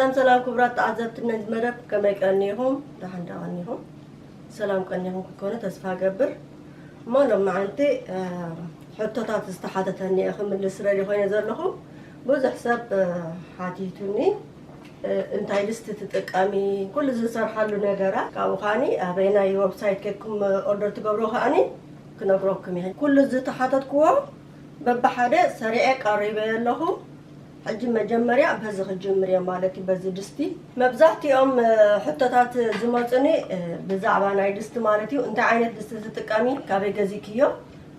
ሰላም ሰላም፣ ክቡራት ተዓዘብቲ ነዚ መደብ፣ ከመይ ቀኒኹም? ደሓን ዶ ቀኒኹም? ሰላም ቀኒኹም ክትኮኑ ተስፋ ገብር። እሞ ሎማዓንቲ፣ እ፣ ሕቶታት ዝተሓተተኒ እየ ክምልስ ረዲ ኮይነ ዘለኹ። ብዙሕ ሰብ፣ እ፣ ሓቲቱኒ፣ እ፣ እንታይ ድስቲ ትጥቀሚ? ኩሉ ዝሰርሓሉ ነገራት፣ ካብኡ ከዓኒ ኣበይናይ ዌብሳይት ኬድኩም ኦርደር ትገብሩ ከዓኒ ክነግረኩም እየ። ኩሉ ዝተሓተትክዎ በብሓደ ሰሪዐ ቀሪበ ኣለኹ። ሕጂ መጀመርያ በዚ ክጅምር እየ ማለት እዩ፣ በዚ ድስቲ። መብዛሕትኦም፣ እ፣ ሕቶታት ዝመጹኒ፣ እ፣ ብዛዕባ ናይ ድስቲ ማለት እዩ። እንታይ ዓይነት ድስቲ ትጥቀሚ? ካበይ ገዚእክዮ?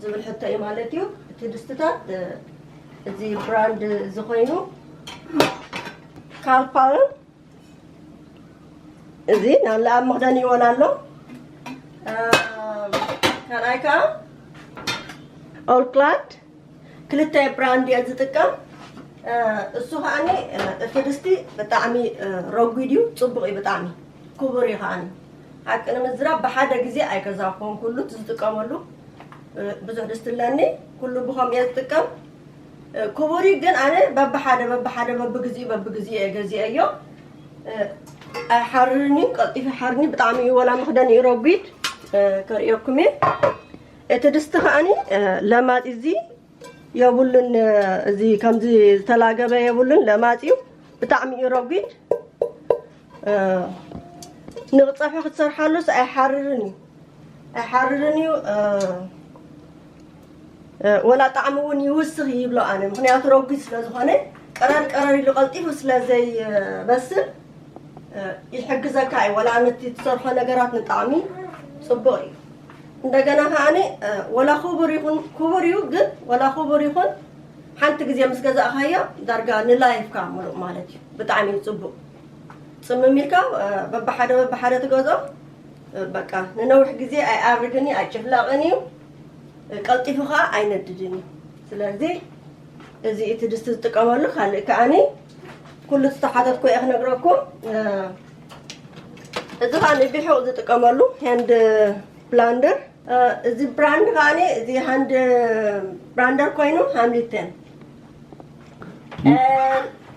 ዝብል ሕቶ እዩ ማለት እዩ። እቲ ድስትታት፣ እ፣ እዚ ብራንድ እዚ ኮይኑ ካልፓል፣ እዚ ናለ ኣብ መኽደኒ ይወላ ኣሎ። እ፣ ካልኣይ ከዓ ኦልክላድ ክልተ ብራንድ እየ ዝጥቀም። እ፣ እሱ ከዓኒ፣ እ፣ እቲ ድስቲ ብጣዕሚ፣ እ፣ ረጒድ እዩ፣ ጽቡቕ እዩ ብጣዕሚ። ክቡር እዩ ከዓኒ። ሓቂ ንምዝራብ ብሓደ ግዜ ኣይገዛእኩን ኩሉ እቲ ዝጥቀመሉ። እ፣ ብዙሕ ድስቲ ኣለኒ፣ ኩሉ ብኸምኡ እየ ዝጥቀም። እ፣ ክቡር እዩ ግን ኣነ በብሓደ፣ በብሓደ፣ በብግዚኡ፣ በብግዚኡ እየ ገዚአዮ። እ፣ ኣይሓርርን እዩ፣ ቀልጢፉ ይሓርኒ፣ ብጣዕሚ እዩ ወላ መኽደኒ እዩ ረጒድ። እ፣ ከርእየኩም እየ። እቲ ድስቲ ከዓኒ፣ እ፣ ለማጺ እዚ የብሉን፣ እዚ ከምዚ ዝተላገበ የብሉን፣ ለማጺ እዩ፣ ብጣዕሚ እዩ ረጒድ። እ፣ ንፀብሒ ክትሰርሓሉስ ኣይሓርርን እዩ፣ ኣይሓርርን እዩ። እ፣ እ፣ ወላ ጣዕሚ እውን ይውስኽ ይብሎ ኣነ፣ ምኽንያቱ ረጒድ ስለ ዝኾነ፣ ቀረር ቀረር ኢሉ ቀልጢፉ ስለ ዘይበስል፣ እ፣ ይሕግዘካ እዩ። ወላ ነቲ ትሰርሖ ነገራት ንጣዕሚ ጽቡቕ እዩ። እንደገና ከዓኒ፣ እ፣ ወላ ክቡር ይኹን፣ ክቡር እዩ ግን፣ ወላ ክቡር ይኹን፣ ሓንቲ ግዜ ምስ ገዛእኻዮ ዳርጋ ንላይፍካ ምሉእ ማለት እዩ። ብጣዕሚ እዩ ጽቡቕ። ጽምም ኢልካ፣ እ፣ በብሓደ በብሓደ ትገዝኦ፣ እ፣ በቃ ንነዊሕ ግዜ ኣይኣርግን እዩ፣ ኣይጭፍለቕን እዩ፣ እ፣ ቀልጢፉ ከኣ ኣይነድድን እዩ። ስለዚ እዚ እቲ ድስቲ ዝጥቀመሉ፣ ካልእ ከኣኒ ኩሉ ዝተሓተትኩ እየ ክነግረኩም። እ፣ እዚ ከኣ ንቢሑቕ ዝጥቀመሉ ሃንድ ብላንደር። እ፣ እዚ ብራንድ ከኣኒ፣ እዚ ሃንድ ብራንደር ኮይኑ ሃምሊተን። እ፣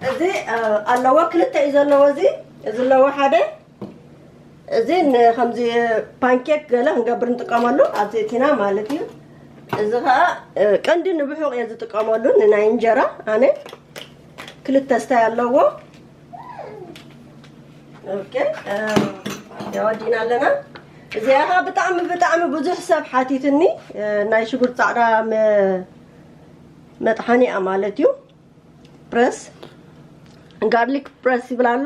እዚ፣ እ፣ ኣለዎ፣ ክልተ እዩ ዘለዎ። እዚ፣ እዚ ኣለዎ ሓደ። እዚ ንከምዚ ፓንኬክ ገለ ክንገብር ንጥቀመሉ ኣብዚ እቲና ማለት እዩ። እዚ ከኣ፣ እ፣ ቀንዲ ንብሑቕ እየ ዝጥቀመሉ፣ ንናይ እንጀራ ኣነ ክልተ ስታይ ኣለዎ። ኦኬ፣ እ፣ ያወዲና ኣለና። እዚኣ ከኣ ብጣዕሚ፣ ብጣዕሚ ብዙሕ ሰብ ሓቲትኒ፣ እ፣ ናይ ሽጉርቲ ጻዕዳ መ-፣ መጥሓኒኣ ማለት እዩ። ፕረስ፣ ጋርሊክ ፕረስ ይብል ኣሎ።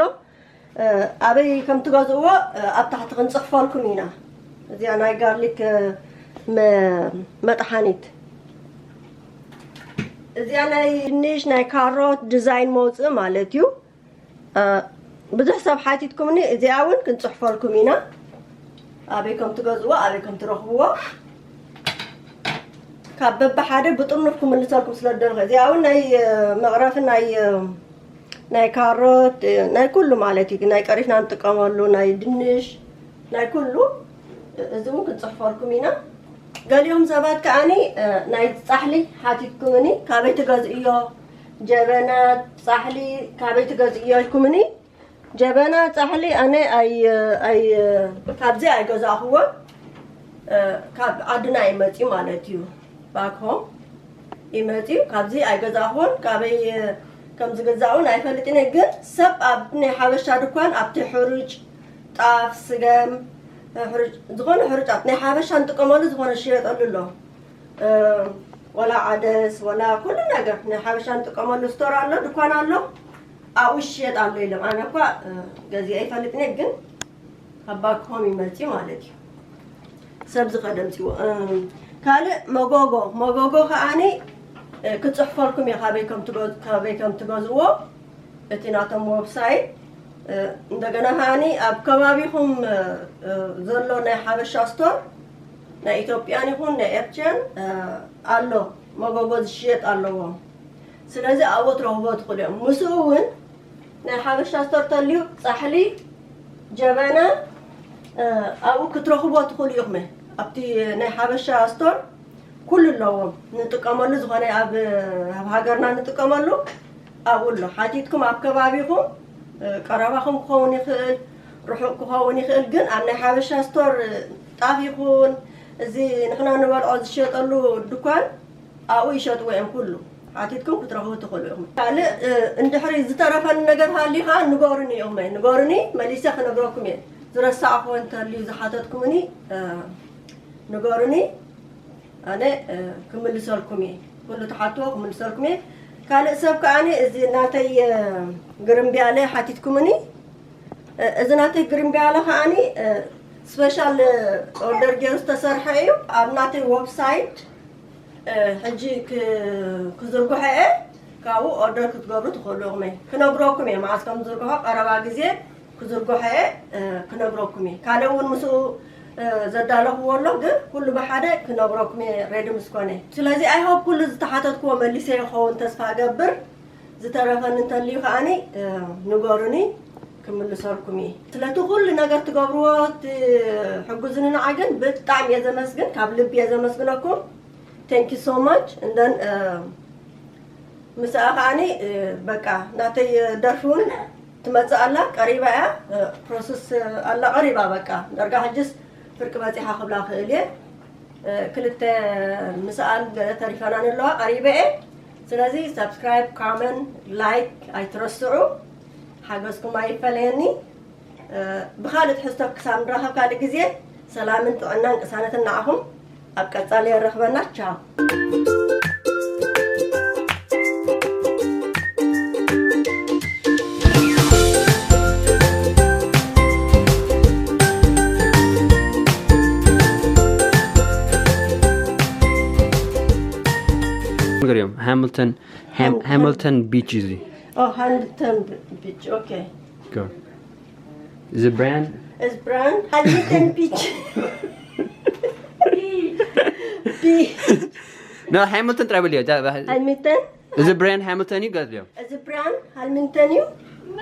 እ፣ ኣበይ ከም ትገዝእዎ፣ እ፣ ኣብ ታሕቲ ክንጽሕፈልኩም ኢና። እዚኣ ናይ ጋርሊክ፣ እ፣ መ-፣ መጥሓኒት። እዚኣ ናይ ድንሽ፣ ናይ ካሮት ዲዛይን መውጽኢ ማለት እዩ። እ፣ ብዙሕ ሰብ ሓቲትኩምኒ፣ እዚኣ እውን ክንጽሕፈልኩም ኢና። ኣበይ ከም ትገዝእዎ፣ ኣበይ ከም ትረኽብዎ፣ ካብ በብሓደ ብጥርኑፍ ክምልሰልኩም ስለ ዝደለኹ፣ እዚኣ እውን ናይ፣ እ፣ መቕረፊ ናይ፣ እ፣ ናይ ካሮት፣ እ፣ ናይ ኩሉ ማለት እዩ። ናይ ቀሪፍና ንጥቀመሉ፣ ናይ ድንሽ፣ ናይ ኩሉ፣ እ፣ እዚ እውን ክንጽሕፈልኩም ኢና። ገሊኦም ሰባት ከኣኒ፣ እ፣ ናይ ጻሕሊ ሓቲትኩምኒ፣ ካበይ ትገዝእዮ? ጀበና፣ ጻሕሊ ካበይ ትገዝእዮ ኢልኩምኒ። ጀበና፣ ጻሕሊ ኣነ ኣይ-፣ ኣይ-፣ ካብዚ ኣይገዛእኽዎን፣ እ፣ ካብ ዓድና እዩ መጺኡ ማለት እዩ። ባክ ሆም እዩ መጺኡ፣ ካብዚ ኣይገዛእኽዎን። ካበይ፣ እ፣ ከም ዝገዛእ እውን ኣይፈልጥን እየ። ግን ሰብ ኣብ ናይ ሓበሻ ድኳን፣ ኣብቲ ሕሩጭ፣ ጣፍ፣ ስገም፣ እ፣ ሕሩጭ፣ ዝኾነ ሕሩጫት ናይ ሓበሻ ንጥቀመሉ ዝኾነ ዝሽየጠሉ ኣሎ። እ፣ ወላ ዓደስ፣ ወላ ኩሉ ነገር ናይ ሓበሻ ንጥቀመሉ ስቶር ኣሎ፣ ድኳን ኣሎ፣ ኣብኡ ይሽየጥ ኣሎ ኢሎም። ኣነ እኳ፣ እ፣ ገዚአ ኣይፈልጥን እየ፣ ግን ካብ ባክ ሆም ይመጽእ ማለት እዩ። ሰብ ዝኸደ ኣምጽእዎ። እ፣ ካልእ መጎጎ፣ መጎጎ ከኣኒ፣ እ፣ ክጽሕፈልኩም እየ ካበይ ከም ትገዝ-፣ ካበይ ከም ትገዝእዎ። እቲ ናቶም ዌብሳይት፣ እ፣ እንደገና ከኣኒ ኣብ ከባቢኹም፣ እ፣ እ፣ ዘሎ ናይ ሓበሻ ስቶር፣ ናይ ኢትዮጵያን ይኹን ናይ ኤርትራን፣ እ፣ ኣሎ፣ መጎጎ ዝሽየጥ ኣለዎም። ስለዚ ኣብኡ ትረኽቦ ትኽእሉ እዮም። ምስኡ እውን ናይ ሓበሻ ስቶር ተልዩ ጻሕሊ፣ ጀበና፣ እ፣ ኣብኡ ክትረኽቦ ትኽእሉ ኢኹም። ኣብቲ ናይ ሓበሻ ስቶር ኩሉ ኣለዎም። ንጥቀመሉ ዝኾነ ኣብ፣ ኣብ ሃገርና ንጥቀመሉ ኣብኡ ኣሎ። ሓቲትኩም ኣብ ከባቢኹም ቀረባኹም ክኸውን ይኽእል፣ ርሑቕ ክኸውን ይኽእል፣ ግን ኣብ ናይ ሓበሻ ስቶር ጣፍ ይኹን እዚ ንሕና ንበልዖ ዝሸጠሉ ድኳን ኣብኡ ይሸጥዎ እዮም። ኩሉ ሓቲትኩም ክትረኽቡ ትኽእሉ ኢኹም። ካልእ እንድሕሪ ዝተረፈኒ ነገር ሃልዩ ከዓ ንገሩኒ ኢኹም፣ ንገሩኒ፣ መሊሰ ክነግረኩም እየ። ዝረሳዕኩዎ እንተልዩ ዝሓተትኩምኒ ንገሩኒ። ኣነ ክምልሰልኩም እየ፣ ኩሉ ትሓትዎ ክምልሰልኩም እየ። ካልእ ሰብ ከዓኒ እዚ ናተይ ግርምብያለ ሓቲትኩምኒ። እዚ ናተይ ግርምብያለ ከዓኒ ስፔሻል ኦርደር ገይሩ ዝተሰርሐ እዩ። ኣብ ናተይ ዌብሳይት ሕጂ ክዝርግሖ እየ። ካብኡ ኦርደር ክትገብሩ ትኽእሉ ኢኹም። ክነግረኩም እየ መዓስ ከም ዝዝርግሖ፣ ቀረባ ግዜ ክዝርግሖ እየ፣ ክነግረኩም እየ። ካልእ እውን ምስኡ ዘዳለኽዎ ኣሎ፣ ግን ኩሉ ብሓደ ክነግረኩም እየ ሬዲ ምስ ኮነ። ስለዚ ኣይ ሆፕ ኩሉ ዝተሓተትክዎ መሊሰ ይኸውን ተስፋ እገብር። ዝተረፈኒ እንተልዩ ከዓኒ ንገሩኒ፣ ክምልሰልኩም እየ። ስለቲ ኩሉ ነገር ትገብርዎ ትሕግዙኒ ንዓ ግን ብጣዕሚ እየ ዘመስግን፣ ካብ ልቢ እየ ዘመስግነኩም። Thank you so much። And then ምስኣ ከዓኒ በቃ ናተይ ደርፊ እውን ትመፅእ ኣላ፣ ቀሪባ እያ። ፕሮሰስ ኣላ፣ ቀሪባ በቃ። ዳርጋ ሕጅስ ፍርቂ በፂሓ ክብላ ክእል እየ። ክልተ ምስኣል ገለ ተሪፈናን ኣለዋ፣ ቀሪበ እየ። ስለዚ ሳብስክራይብ፣ ኮመንት፣ ላይክ ኣይትረስዑ። ሓገዝኩም ኣይፈለየኒ። ብኻልእ ትሕዝቶ ክሳብ ንራኸብ ካልእ ግዜ ሰላምን ጥዕናን ቅሳነትን ንዓኹም። ኣብ ቀጻሊ የረኽበና። ቻው። ንገርዮም ሃምልተን ሃም- ሃምልተን ቢች እዩ። Oh, Hamilton Beach. Okay. Go. Is it brand? Is brand Hamilton Beach. B. No, ሃምልተን ጥራይ በልዮ። Hamilton. Is it brand ሃምልተን እዩ? ገዝልዮ። Is it brand Hamilton እዩ?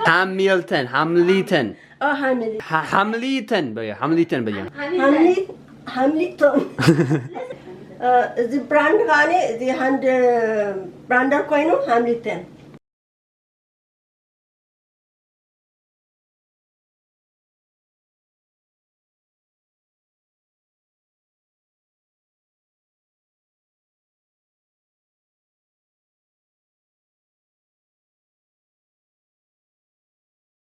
ሃሚልተን፣ ሃምሊተን። Oh, Hamilton. ሃ- ሃምሊተን በልዮ፣ ሃምሊተን በልዮ። Hamilton. እዚ ብራንድ ከዓኒ እዚ ሃንድ ብራንደር ኮይኑ ሃምሊተን።